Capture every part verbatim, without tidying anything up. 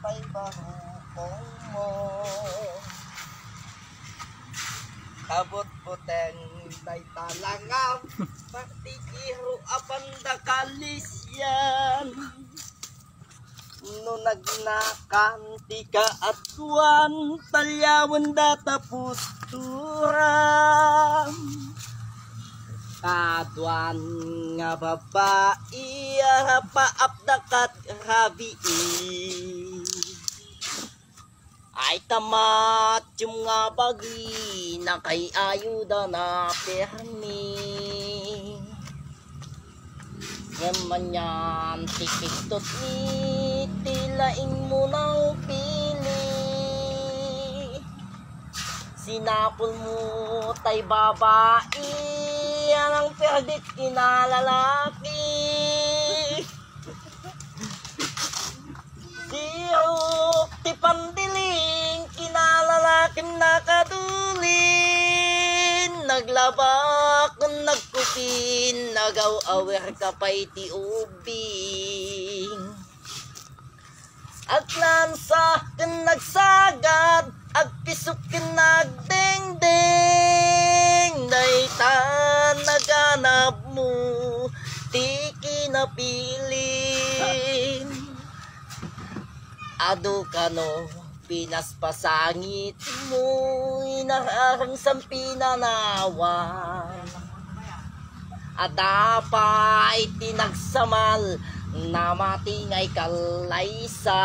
Pay barukong mo. Kabutbuteng dayta langam, partikiro a pandakalisyan. No nagnakan ti kaaduan, talyawen data pusturam. Kaduan nga babai, arapaapda kat rabii. Ay, tamat yung nga bagi, nakaiayuda na permi. Ngem manyan ti pigtot ni ti laing mo na pili. Sinapul mo tay babai, anang perdit kinalalaki. Sirok ti pandiling, kinalalakim nakadulin, naglabak, nagkupin, nagaw-awer ka pay ti ubing. Aglansa ken nagsagad, agpisok ken nagdengdeng, dayta naganabmo ti kinapilin. Adu kano pinaspasangit mo, inararang san pinanawan. Adda pay ti nagsamal, namati nga ikallaysa.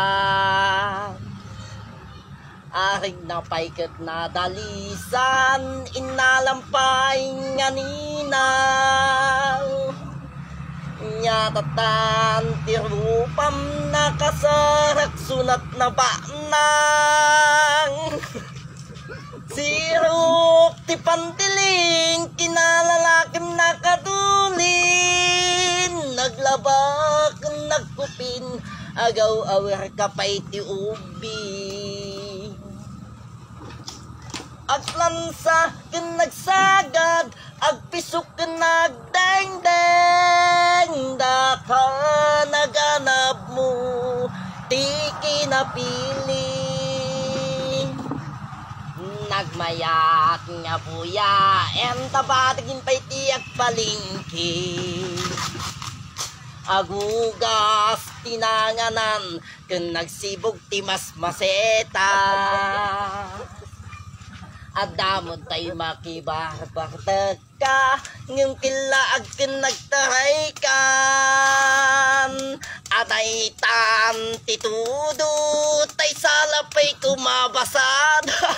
Arig na pay ket nadalisan, innalam pay nga ninaw. Nya tattan ti rupam nakasarak sunat na baknang. Sirok ti pantiling, kinalalakim nakadulin, naglabak, nagkupin, agaw-awer ka pay ti ubing. Aglansa ken nagsagad, agpisok ken nagdengdeng, daka naganabmo ti kinapili. Nagmayat nga buya, enta badigin pay ti agpalingki. Agugas ti nanganan, ken nagsibog ti masmaseta. Adda met tay makibarbartek ka, ngem killaag ken nagtaraykan. Adaytan ti tudo, tay sala pay kumabasada.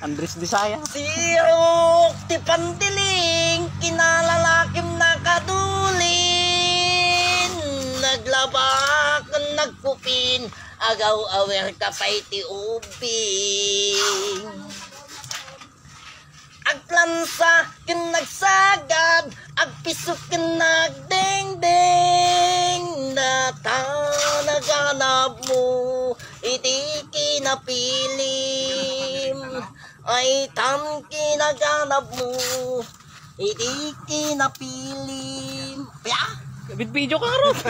Andres Desaya. Sirok ti pandiling, kinalalakim nakadulin, naglabak, nagkupin, agaw-awer ka pay ti ubing. Aglansa ken nagsagad, agpisok ken nagdengdeng, data naganabmo iti kinapilim. Ay, tan kinaganabmo iti kinapilim. Pia? Bit video ka ron.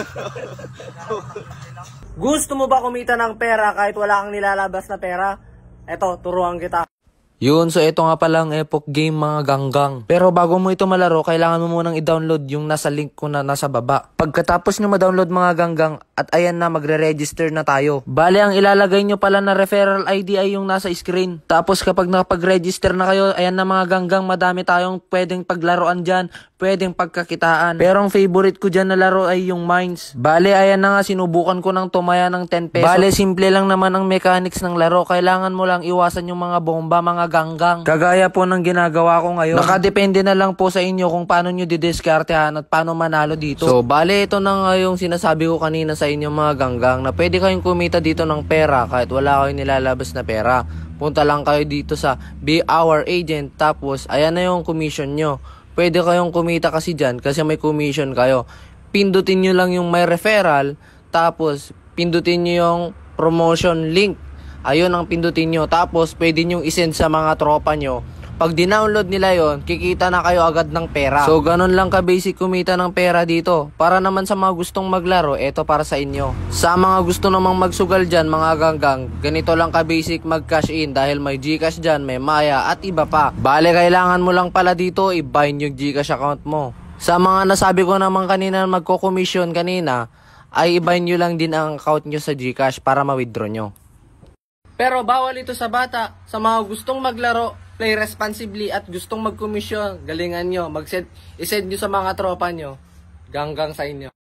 Gusto mo ba kumita ng pera kahit wala kang nilalabas na pera? Eto, turuan kita. Yun, so ito nga pala ang Epoch Game, mga ganggang. Pero bago mo ito malaro, kailangan mo munang i-download yung nasa link ko na nasa baba. Pagkatapos nyo ma-download, mga ganggang, at ayan na, magre-register na tayo. Bale, ang ilalagay nyo pala na referral I D ay yung nasa screen. Tapos kapag nakapag-register na kayo, ayan na, mga ganggang, madami tayong pwedeng paglaruan dyan, pwedeng pagkakitaan. Pero ang favorite ko dyan na laro ay yung mines. Bale, ayan na nga, sinubukan ko nang tumaya ng ten pesos. Bale, simple lang naman ang mechanics ng laro. Kailangan mo lang iwasan yung mga bomba, mga ganggang. Kagaya po ng ginagawa ko ngayon. Nakadepende na lang po sa inyo kung paano nyo didiskartehan at paano manalo dito. So, bale, ito na nga yung sinasabi ko kanina sa inyo, mga ganggang, na pwede kayong kumita dito ng pera kahit wala kayong nilalabas na pera. Punta lang kayo dito sa Be Our Agent, tapos ayan na yung commission nyo. Pwede kayong kumita kasi dyan kasi may commission kayo. Pindutin nyo lang yung may referral, tapos pindutin nyo yung promotion link. Ayun ang pindutin nyo. Tapos pwede nyo i-send sa mga tropa nyo Pag dinownload nila yon, kikita na kayo agad ng pera. So, ganun lang ka-basic kumita ng pera dito. Para naman sa mga gustong maglaro, eto para sa inyo. Sa mga gusto namang magsugal dyan, mga ganggang, ganito lang ka-basic mag-cash in dahil may GCash dyan, may Maya, at iba pa. Bale, kailangan mo lang pala dito, i-bind yung GCash account mo. Sa mga nasabi ko naman kanina na magko-commission kanina, ay i-bind nyo lang din ang account nyo sa GCash para ma-withdraw nyo. Pero bawal ito sa bata. Sa mga gustong maglaro, play responsibly at gustong magkomisyon, galingan nyo. Mag-send, i-send nyo sa mga tropa nyo. Ganggang sa inyo.